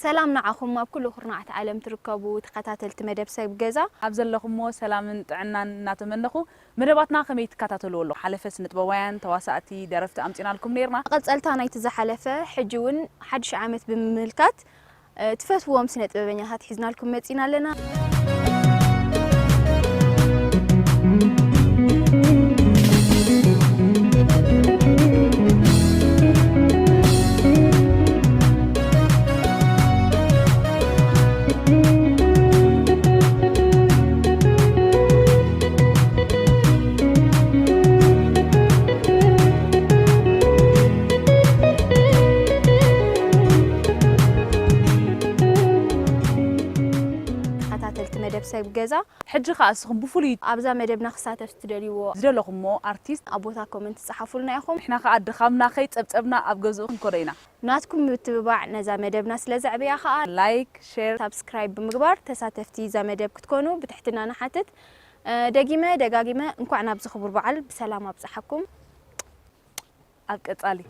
ሰላም ንዓኹም ኣብ ኩሉ ኩርናዓት ዓለም ትርከቡ ተኸታተልቲ መደብ ሰብ ገዛ። ኣብ ዘለኹሞ ሰላምን ጥዕናን እናተመነኹ፣ መደባትና ከመይ ትከታተልዎ ኣለኹም? ሓለፈ ስነጥበባውያን፣ ተዋሳእቲ፣ ደረፍቲ ኣምጺናልኩም ነይርና። መቐጸልታ ናይቲ ዝሓለፈ፣ ሕጂ እውን ሓድሽ ዓመት ብምምልካት ትፈትውዎም ስነ ጥበበኛታት ሒዝናልኩም መጺና ኣለና። ተኸታተልቲ መደብ ሰብ ገዛ ሕጂ ከኣ እስኹም ብፍሉይ ኣብዛ መደብና ክሳተፍ ትደልይዎ ዝደለኹሞ ኣርቲስት ኣብ ቦታ ኮመንት ጸሓፉልና ኢኹም። ንሕና ከኣ ድኻምና ከይጸብጸብና ኣብ ገዝኡ ክንከዶ ኢና። ናትኩም ምትብባዕ ነዛ መደብና ስለ ዘዕብያ ከኣ like፣ share፣ subscribe ብምግባር ተሳተፍቲ እዛ መደብ ክትኮኑ ብትሕትና ንሓትት። ደጊመ ደጋጊመ እንኳዕ ናብዚ ክቡር በዓል ብሰላም ኣብጽሓኩም። ኣብ ቀጻሊ